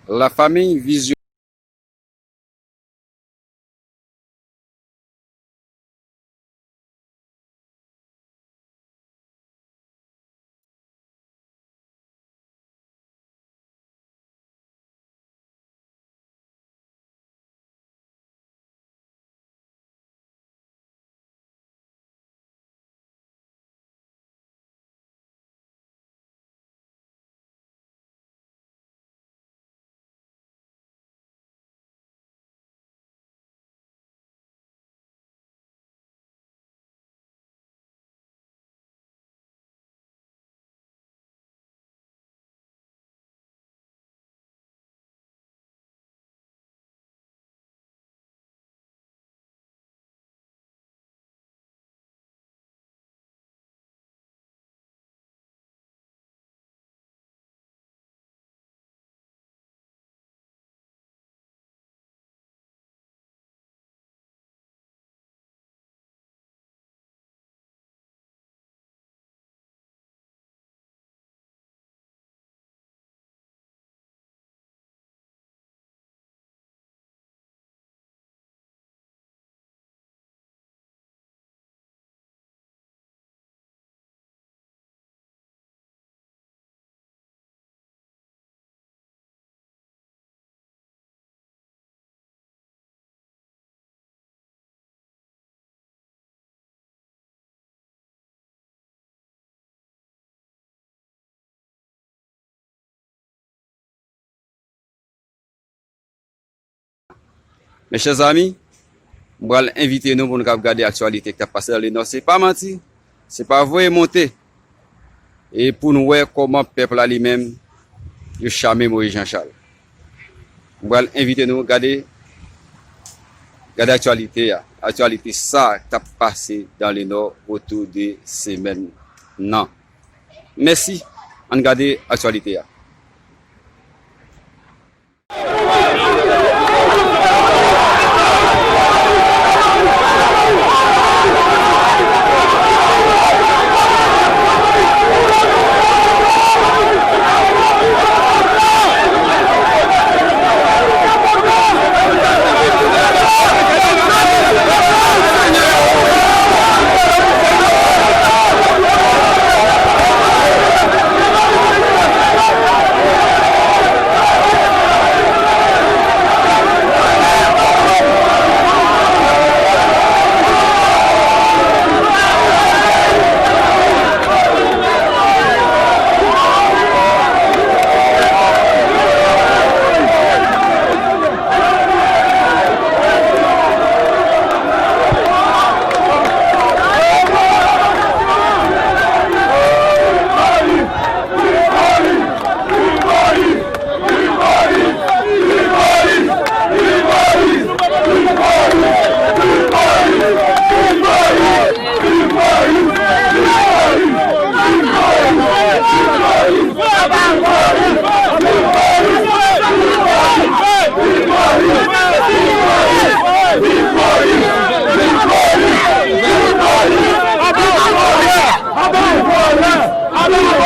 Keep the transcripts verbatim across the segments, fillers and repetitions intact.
La famille Vision. Mes chers amis, m pral envite nou pou nou kab gade aktyalite k ap pase nan Lenò. Se pa manti, se pa voye monte. E pou nou wè kòman pèp la li menm, yo chame Moyiz Jan Chal. M pral envite nou gade, gade aktyalite a. Aktyalite sa k ap pase nan Lenò otou de semèn nan. Mèsi, ann gade aktyalite a. Aba vòlè! Aba vòlè!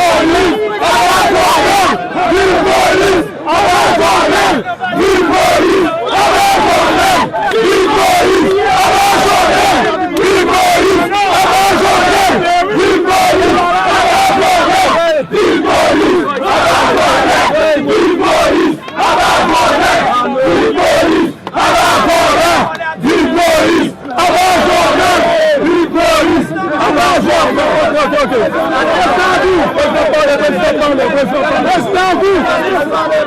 Viv Moyiz! Aba vòlè! Viv Moyiz! Aba vòlè! Viv Moyiz! Aba vòlè! Viv Moyiz! Aba vòlè! Viv Moyiz! Aba vòlè! Viv Moyiz! Aba vòlè! Viv Moyiz! Aba vòlè! Viv Moyiz! Aba vòlè! Viv Moyiz! Aba vòlè! Viv Moyiz! Aba vòlè! Ok, ok, ok. Prezidan pale, prezidan pale, prezidan pale. Prezidan pale.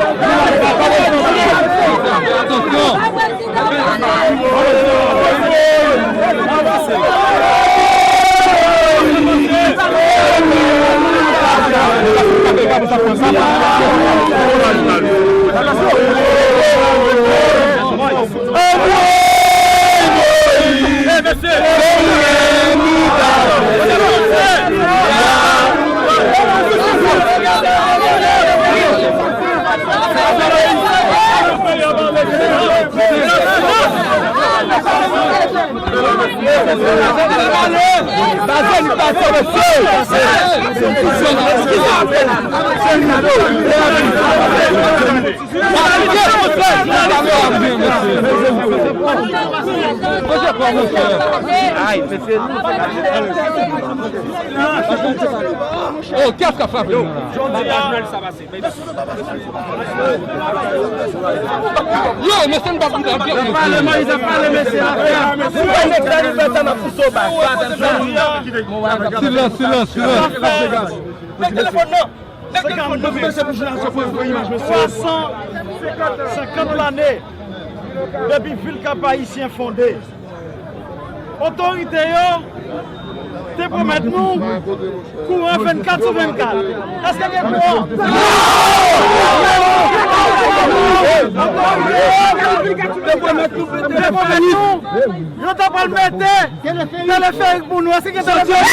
Atansyon! Ay, mesye. Oh, kès k ap frape nou la? Yo, mesye, n pa pou pale, Moïse ap pale, mesye. Ou wè nèg la li fè sa, m ap pouse w ba. Silans, silans, silans. Mete telefòn nan. Mete telefòn nan. Twa san senkant lane depi vil Kap Ayisyen fonde. Otorite yo te pwomèt nou kouran vennkat sou vennkat. Èske gen kouran? Otorite yo te pwomèt nou, te pwomèt nou, yo ta pral mete teleferik pou nou. Èske gen teleferik?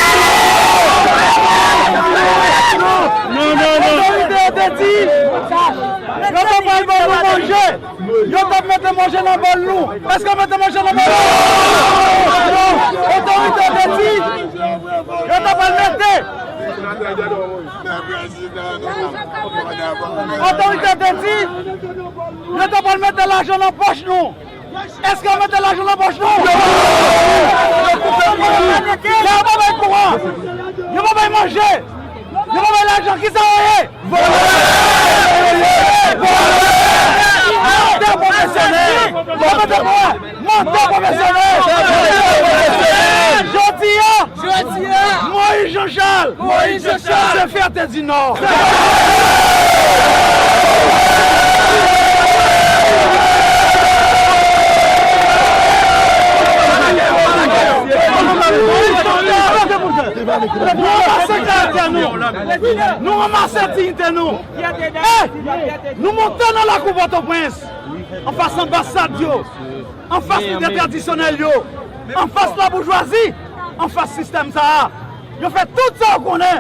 Non, non, non. Otorite yo te di, yo ta pral ban nou manje. Yo t ap mete manje nan bòl nou. Èske yo mete manje nan bòl nou? Non. Otorite te di, yo t ap al mete. Otorite te di, yo t ap al mete lajan nan pòch nou. Èske yo mete lajan nan pòch nou? Yo koupe kouran. Yo pa bay kouran. Yo pa bay manje. Yo pa bay lajan. Kisa yo ye? Vòlè! Vòlè! Mantè pwofesyonèl! Mantè pwofesyonèl! Jodi a, Jodi a, Moïse Jean Charles, Moïse Jean Charles, se fyète di Nò. Nou ranmase karatè nou. Nou ranmase diyite nou. E nou monte nan lakou Pòtoprens, anfas anbasad yo, anfas lidè tradisyonèl yo, anfas laboujwazi, anfas sistèm sa a. Yo fè tout sa yo konnen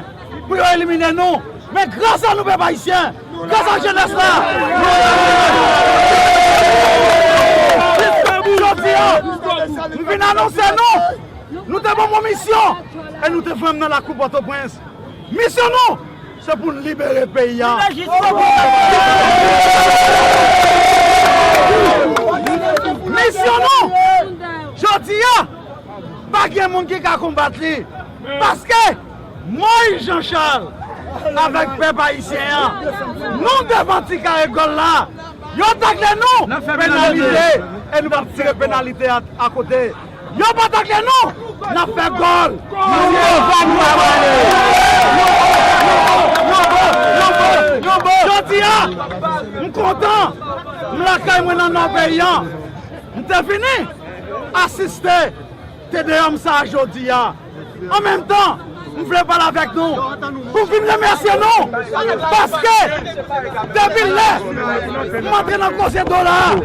pou yo elimine nou. Men gras a nou, pèp ayisyen, gras a jenès la, nou rive. Jodi a, m vin anonse nou, nou te ban m yon misyon e nou te voye m nan lakou Pòtoprens. Misyon nou, se pou n libere peyi a. Misyon nou, jodi a, pa gen moun ki ka konbat li. Paske Moïse Jean Charles avèk pèp ayisyen an, nou devan ti kare gòl la. Yo takle nou, penalite, e nou p ap tire penalite a, akote. Yo pa takle nou, n ap fè gòl. Nou pran va, nou ap ale. Jodi a, m kontan, m lakay mwen nan nò peyi an. M te vini asiste Te Deum sa a jodi a. An menm tan, m vle pale avèk nou pou m vin remèsye nou, paske depi lè m antre nan koze dola a, m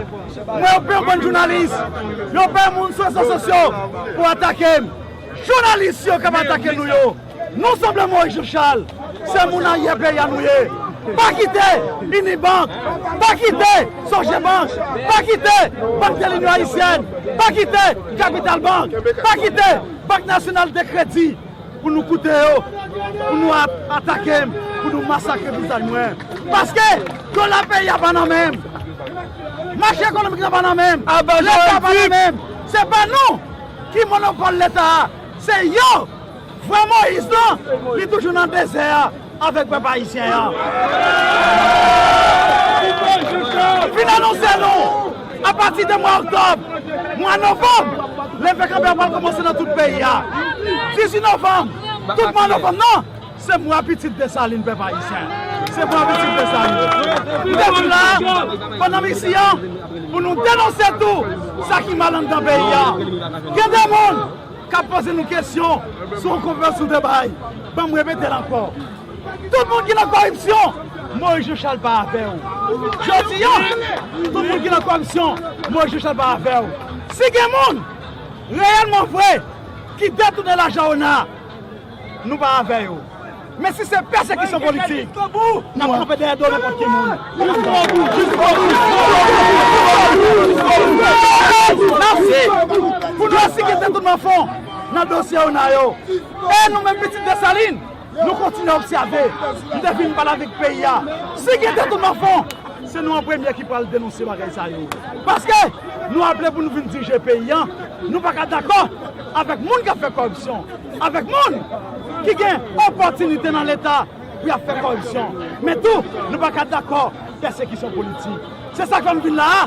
wè yo peye yon bann jounalis, yo peye moun sou rezo sosyo pou atake m. Jounalis yo k ap atake nou yo, nou sanble Moïse Jean Charles. Se moun aryè peyi a nou ye. Pa kite Unibank, pa kite Sogebank, pa kite Bank de l'Union Haïtienne, pa kite Capital Bank, pa kite Bank Nasyonal de Kredi pou nou koute yo, pou nou ap atake m, pou nou masakre vizaj mwen. Paske dola peyi a pa nan men m. Mache ekonomik la pa nan men m. Leta pa nan men m. Se pa nou ki monopòl Leta a. Se yo. Vrè Moyiz lan, li toujou nan dezè a avèk pèp ayisyen an. Vin anonse nou, apati de mwa oktòb, mwa novanm, leve kanpe a pral kòmanse nan tout peyi a. Dizuit novanm, tout mwa novanm nan, se mwa pitit Desalin, pèp ayisyen. Se mwa pitit Desalin. M te vin la, pandan m isi an, pou nou denonse tou sa ki mal anndan peyi a. Gen de moun k ap poze nou kesyon sou yon konferans nou te bay. Ban m repete l ankò. Tout moun ki nan kòripsyon, Moyiz Jean Charles pa avè w. Jodi a, tout moun ki nan kòripsyon, Moyiz Jean Charles pa avè w. Si gen moun, reyèlman vre, ki detounen lajan ona, nou pa avè yo. Men si se pèsekisyon politik, n ap kanpe dèyè do nenpòt ki moun. N ap si pou nou esplike detounen fon nan dosye ona yo. E nou menm pitit Desalin, nou kontinye obsève. M te vin pale avèk peyi a. Si gen detounen fon, Se nou an premye ki pral denonse bagay sa yo. Paske nou aple pou nou vin dirije peyi a, nou pa ka dakò avèk moun k ap fè kòripsyon, avèk moun ki gen opòtinite nan Leta pou y ap fè kòripsyon. Men tou, nou pa ka dakò pèsekisyon politik. Se sa k fè m vin la a.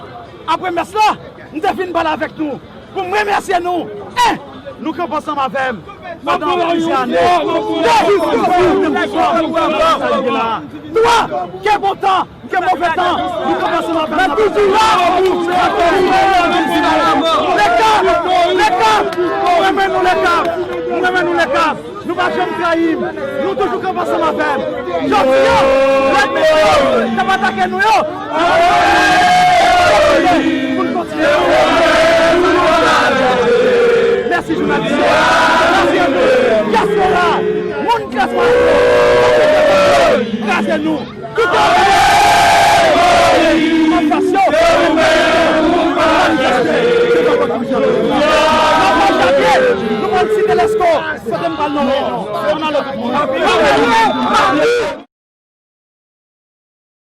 Apre mès la, m te fin pale avèk nou pou m remèsye nou. En, nou kanpe ansanm avè m pandan plizyè ane. De, nou te konprann sa ki gen la a. Twa, ke bon tan, ke move tan, nou kanpe ansanm avè m. N ap toujou la. Leka, Leka, mwen renmen nou Leka, mwen renmen nou Leka. Nou pa janm trayi m. Nou toujou kanpe ansanm avè m. Jodi a, lènmi nou yo k ap atake nou yo, pou n kontinye. Mèsi jounalis yo. Mèsi anpil. Dyaspora, moun klas mwayèn, kraze nou. Kite anfas yo. Nou pral site Lesko. Kote m pral nonmen non. Fò n ale tout moun.